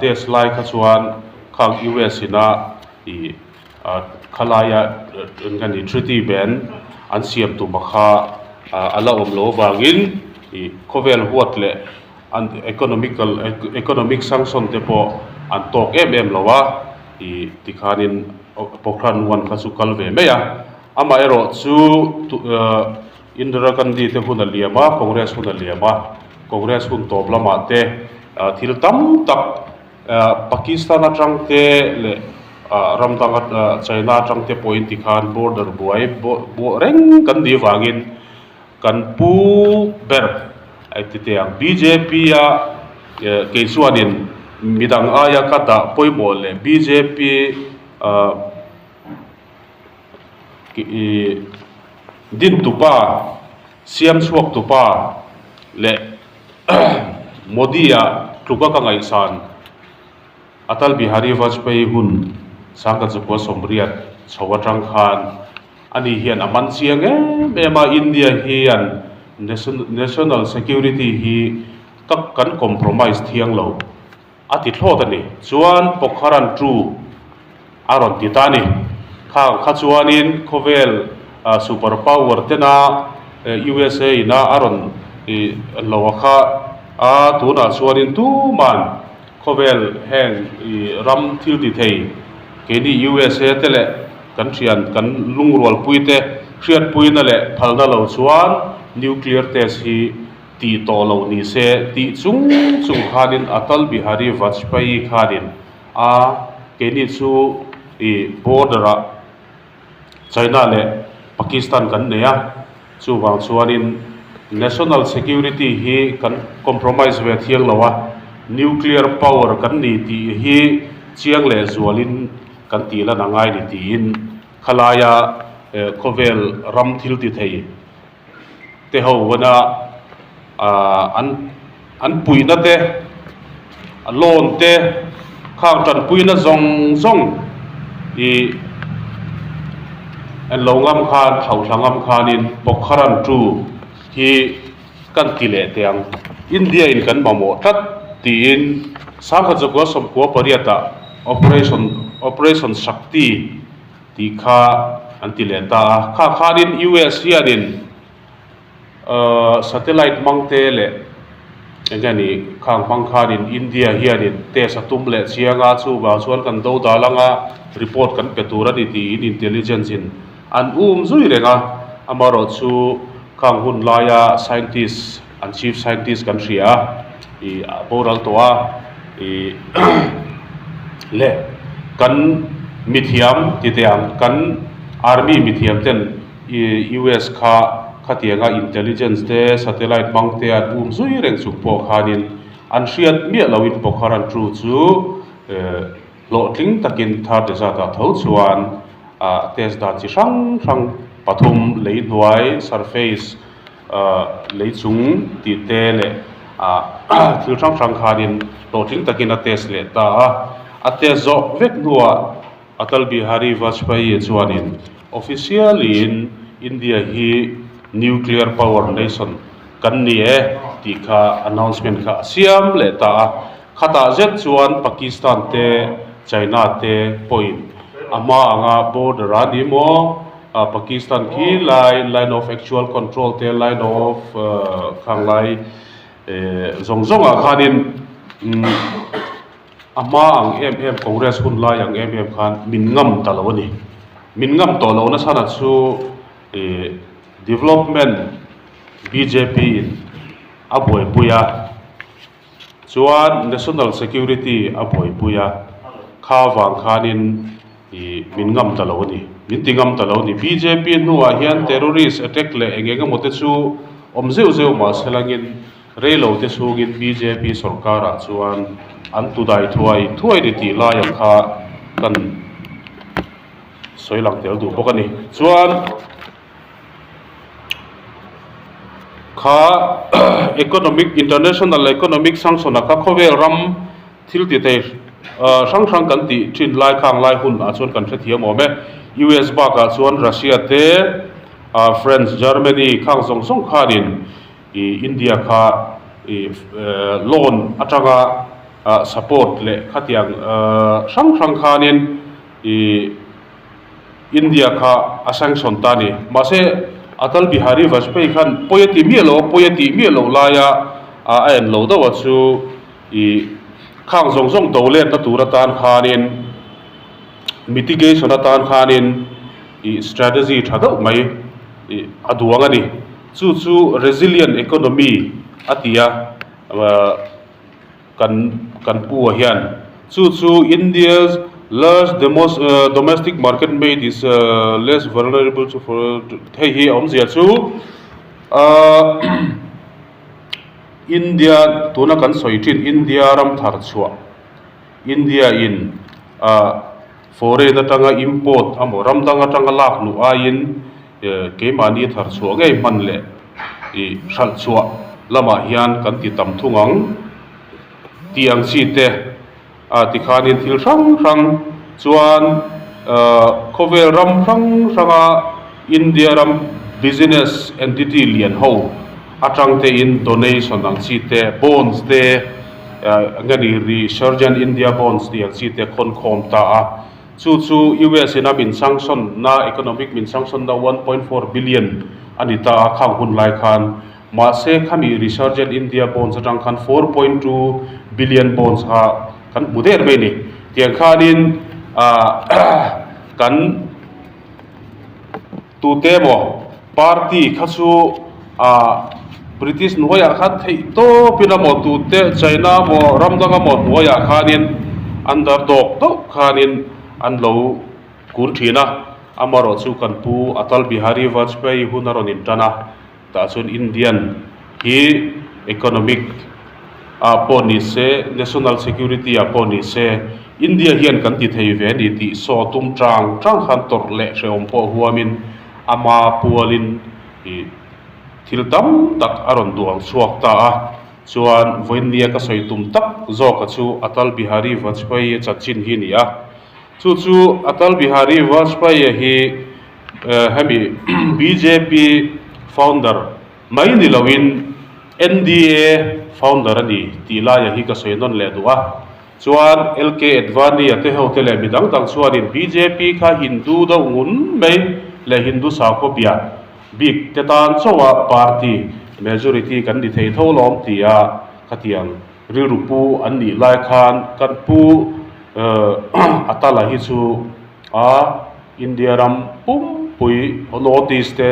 Test lai kha chuan khang US ina ih khalaia eng nge ni treaty ben an siam tum a kha a la awm loh avangin ih khawvel huat leh an economical economic sanction te pawh an tawk em em lo a ih tikhanin Pokhran one kha chu kal ve mai a amaherawh chu Indira Gandhi te hun a liam a, Congress hun a liam a, Congress hun tawp lamah te thil tam tak Pakistan atang te leh ram dang China atang te pawhin tikhan border buai buah reng kan nih vangin kan pu ber ti teh ang bjp a kei chuanin midang aia ka dah pawimawh leh bjp Din tupa, siam chhuak tupa leh Modi-a tluka ka ngaihsan Atal Bihari Vajpayee hun sangkachukua sawmriat chho atang khan ani hian a man chiang em em a, India hian national security hi ka kan compromise thiang lo. A ti thlawt a ni. Chuan Pokharan tu a rawn ti ta a ni. Khang kha chuanin khawvel super power tena USA ina a rawn lo a kha a, tunah chuanin tuman khawvel heng ram thil ti thei keini USA te leh kan thian kan lungrualpui te hriatpuina leh phalna lo chuan nuclear test hi Tih tawh loh ni se tih chung chung khanin Atal Bihari Vajpayee khanin a keini chu ih border ah China leh Pakistan kan nei a, chuvang chuanin national security hi kan compromise ve thiang lo a, nuclear power kan ni tih hi chiang leh zualin kan tih lan a ngai ni tiin khalaia khawvel ram thil ti thei te ho vana ahh an an puihna te loan te khang tanpuina zawng zawng ih an lo ngam khan thlauhthla ngam khanin Pokharan two hi kan ti leh teh ang India in kan mamawh tlat tiin sangkhat zakua sawmkua pariatah operation operation Shakti tih kha an ti leh ta a. Kha khanin US hianin ahh satellite hmang te leh eng nge ni khang hmang khanin India hianin test a tum leh chiang a, chuvang chuan kan do dal anga report kan pe tur a ni tiin intelligence in an um zui reng a. Amaherawhchu khang hun laia scientist an chief scientist kan hria a ih a boral tawh a ih leh kan mithiam ti teh ang kan army mithiam ten ih US kha khatianga intelligence te satellite hmang te an um zui reng chung pawh khanin an hriat miah loin Pokharan two chu eh hlawhtling takin thar ti zatah tho chuan ah test dan chi hrang hrang pathum lei hnuai surface Ahh lei chung tih te leh ah thil hrang hrang khanin hlawhtling takin a test leh ta a, a test zawh vek hnuah Atal Bihari Vajpayee chuanin officially in India hi nuclear power nation kan ni e tih kha announcement kha a siam leh ta a, khatah zet chuan Pakistan te China te pawhin a hma anga border a ni maw? Pakistan khi lai line of actual control te line of khang lai zawng zawng ah khanin a hma ang em em congress hun lai ang em em khan min ngam ta lo a ni min ngam tawh lo nasa na chu ih development bjp in a buaipui a chuan national security a buaipui a kha vang khanin ih min ngam ta lo a ni min ti ngam ta lo a ni bjp hnuah hian terrorist attack leh eng eng emaw te chu awm zeuh zeuh mahse langin reilo te chhungin bjp sawrkarah chuan an tu dai thuai thuai ni tih laia kha kan sawi lang tel duh bawk a ni chuan. Kha economic international economic sanction a kha khawvel ram thil ti thei hrang hrang kan tih thin lai khang lai hun ah chuan kan hrethiam awm e. US bakah chuan Russia te France Germany khang zawng zawng khanin ih India kha ih loan atanga. support leh khatiang hrang hrang khanin ih India kha a sanction ta a ni. Mahse Atal Bihari Vajpayee khan pawi a ti miah lo a, pawi a tih miah loh laia a en lo deuh a chu ih khang zawng zawng do letna tur atan khanin mitigation atan khanin ih strategy tha deuh mai ih a duang a ni. Chu chu resilient economy a ti a kan kan pu ah hian chu chu India's large domestic market made is less vulnerable to hei hi a awmzia chu ahh India tuna kan sawi thin India ram thar chhuah India in ah foreign atanga import emaw ram dang atanga lak luh aiin keimahni thar chhuah ngei hman leh ih hralh chhuah lamah hian kan ti tam thung ang tih ang chi te ah tikhanin thil hrang hrang chuan ah khawvel ram hrang hranga India ram business entity lian ho atang te in donation ang chi te bonds te ah eng nge ni resurgent India bonds tih ang chi te khawn khawm ta a. Chu chu US in a min sanction na economic min sanction na 1.4 billion a ni ta a khang hun lai khan. Mahse khami Resurgent India bonds atang khan 4.2 billion bonds kha kan hmu der mai a ni. Tiang khanin ah kan tute emaw party kha chu ah British hnuaiah khan theih tawpin emaw tute China emaw ram dang emaw hnuaiah khanin an dar dawk deuh khanin an lo kun thin a, amaherawh chu kan pu Atal Bihari Vajpayee hun a rawn intan a. Tah chuan Indian hi economic ah pawh ni se, national security ah pawh ni se, India hian kan ti thei ve a ni tih saw tum chang chang khan tawrh leh hrehawm pawh huamin ama pualin ih thil tam tak a rawn duang chhuak ta a. Chuan vawinia ka sawi tum tak zawka chu Atal Bihari Vajpayee chanchin hi a ni a. Chu chu Atal Bihari Vajpayee hi Hemi bjp founder mai ni loin NDA founder a ni tih laia hi ka sawi nawn leh duh a. Chuan LK Advani a te ho te leh mi dang dang chuanin bjp kha Hindu deuh ngun mai leh Hindu sakhaw bia bik te tan chauha party majority kan ni thei tho lawm tia khatiang rilru pu an nih lai khan kan pu Atala hi chu a India ram pumpui North East te,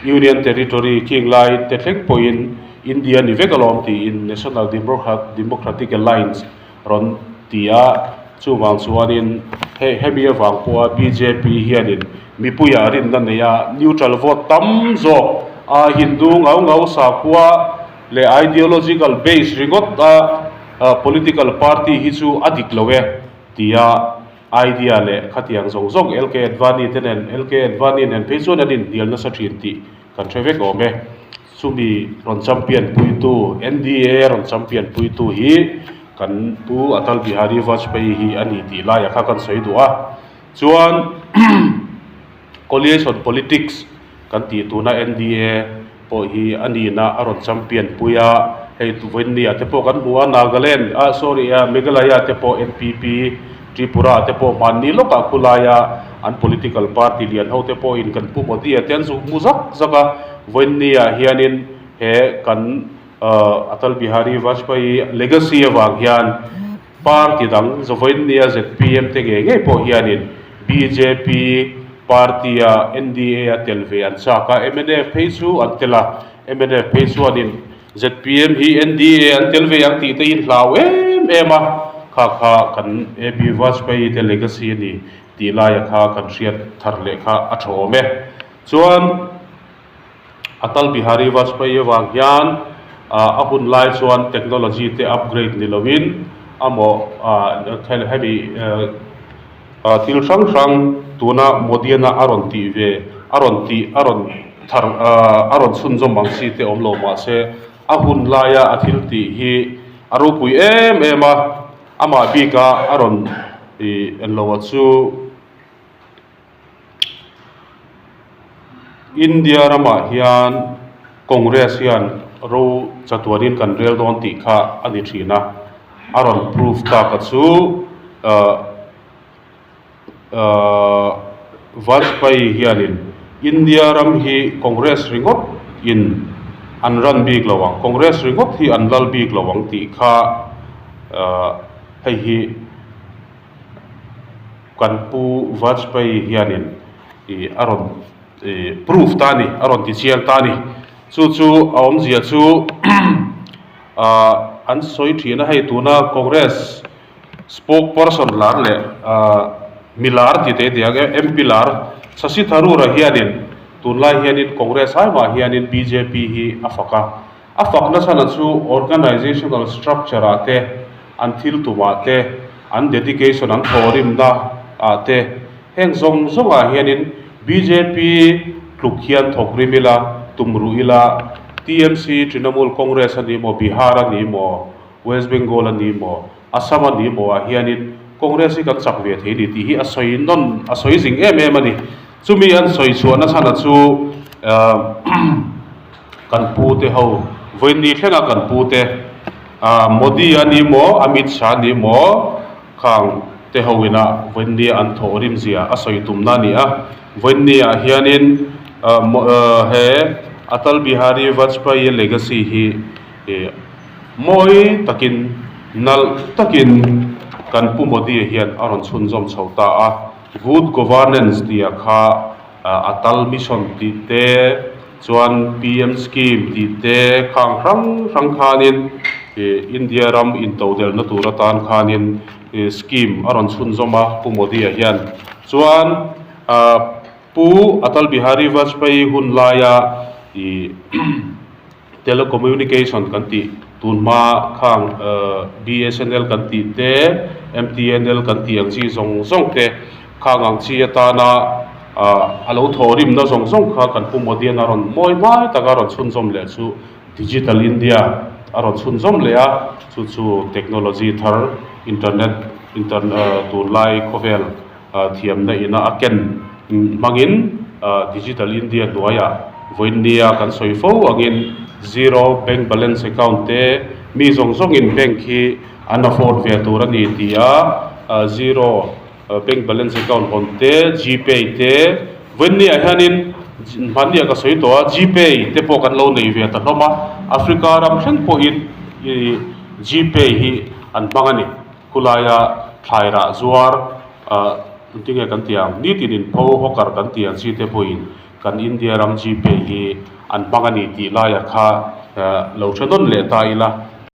Union Territory khing lai te thleng pawhin India ni vek alawm tiin National Democratic Alliance rawn ti a, chuvang chuanin hei hemi avang pawha bjp hianin mipuiah rinna nei a, neutral vote tam zawk a Hindu ngau ngau sakhua leh ideological base ringawt a political party hi chu a dik lo e tia Idea leh khatiang zawng zawng LK Advani te nen LK Advani nen phei chuan an inhnial nasa thin tih kan hre vek awm e. Chumi rawn champion puitu NDA rawn champion puitu hi kan Pu Atal Bihari Vajpayee hi a ni tih laiah kha kan sawi duh a. Chuan Coalition Politics kan tih tuna NDA pawh hi a nihna a rawn champion pui a, hei Vawinia te pawh kan hmu a, Nagaland ah sorry ah Meghalaya te pawh NPP, Tripura te pawh hmanni lawkah khulaia an political party lian ho te pawhin kan pu Modi a te an zuk hmu zak zak a, Vawinia hianin he kan Atal Bihari Vajpayee legacy avang hian Party dang Zawinia zpm te ngei ngei pawh hianin bjp party a NDA a tel ve an chak a, mnf phei chu an tel a, mnf phei chuanin zpm hi NDA an tel ve ang tih te in hlau em em a, kha kha kan AB Vajpayee te legacy a ni tih laia kha kan hriat thar leh kha a tha awm e. Chuan. Atal Bihari Vajpayee avang hian a hun lai chuan technology te upgrade ni loin amaw hemi thil hrang hrang tuna Modi-ana a rawn tih ve a rawn tih a rawn thar a rawn chhunzawm ang chi te awm lo mahse a hun laia a thil tih hi a ropui em em a, amah bika a rawn enloh chu. India ramah hian Congress hian ro chatuanin kan rel dawn tih kha a ni thin a. a rawn proof tak a chu ahh ahh Vajpayee hianin India ram hi Congress ringawt in an run bik lo ang, Congress ringawt hi an lal bik lo ang tih kha ahh hei hi kan pu Vajpayee hianin ih a rawn ih proof ta a ni, a rawn ti chiang ta a ni. Chu chu a awmzia chu ahh an sawi thin a, hei tuna Congress spoke person lar leh ahh mi lar ti teh tih ang MP lar Shashi Tharoor-a hianin tunlai hianin Congress ai mah hianin bjp hi a fak a, a fak nachhan chu organisational structure ah te an thil tumah te an dedication an thawhrimna ah te Heng zawng zawngah hianin bjp tluk hian thawk rim ila, tum ruh ila, TMC, Trinamool Congress a ni maw, Bihar a ni maw, West Bengal a ni maw, Assam a ni maw ah hianin Congress hi kan chak ve thei a ni tih hi a sawi nawn, a sawi zing em em a ni. Chumi an sawi chhuahna chhana chu kan pu te ho, vawiin thlenga kan pu te, Modi a ni maw, Amit Shah a ni maw, Khang te ho ina vawinia an thawh rim zia a sawi tumna a ni a. Vawinia hianin he Atal Bihari Vajpayee legacy hi mawi takin, nalh takin kan Pu Modi hian a rawn chhunzawm chho ta a. Good governance tia kha Atal mission tih te chuan PM scheme tih te khang hrang hrang khanin ih India ram intodelhna tur atan khanin ih scheme a rawn chhunzawm a Pu Modi-a hian chuan ah Pu Atal Bihari Vajpayee hun laia ih Telecommunication kan tih tun hma khang BSNL kan tih te, MTNL kan tih ang chi zawng zawng te khang ang chi atana a lo thawhrimna zawng zawng kha kan Pu Modi-a'n a rawn mawi hmai taka rawn chhunzawm leh chu Digital India a rawn chhunzawm leh a, chu chu technology thar internet tunlai khawvel thiamna ina a ken hmangin Digital India hnuaiah vawinia kan sawi fo angin zero bank balance account te mi zawng zawngin bank hi an afford ve tur a ni tih a, zero bank balance account hawn te, Gpay te vawinia hianin hmannia ka sawi tawh a Gpay te pawh kan lo nei ve ta hlawm a, Africa ram thleng pawhin Gpay hi an hmang a ni. Khulaia thlai rah zuar ah engtinge kan tih ang nitin in pho hawker kan tih ang chi te pawhin kan India ram Gpay hi an hmang a ni tih laiah kha lo hre nawn leh ta ila.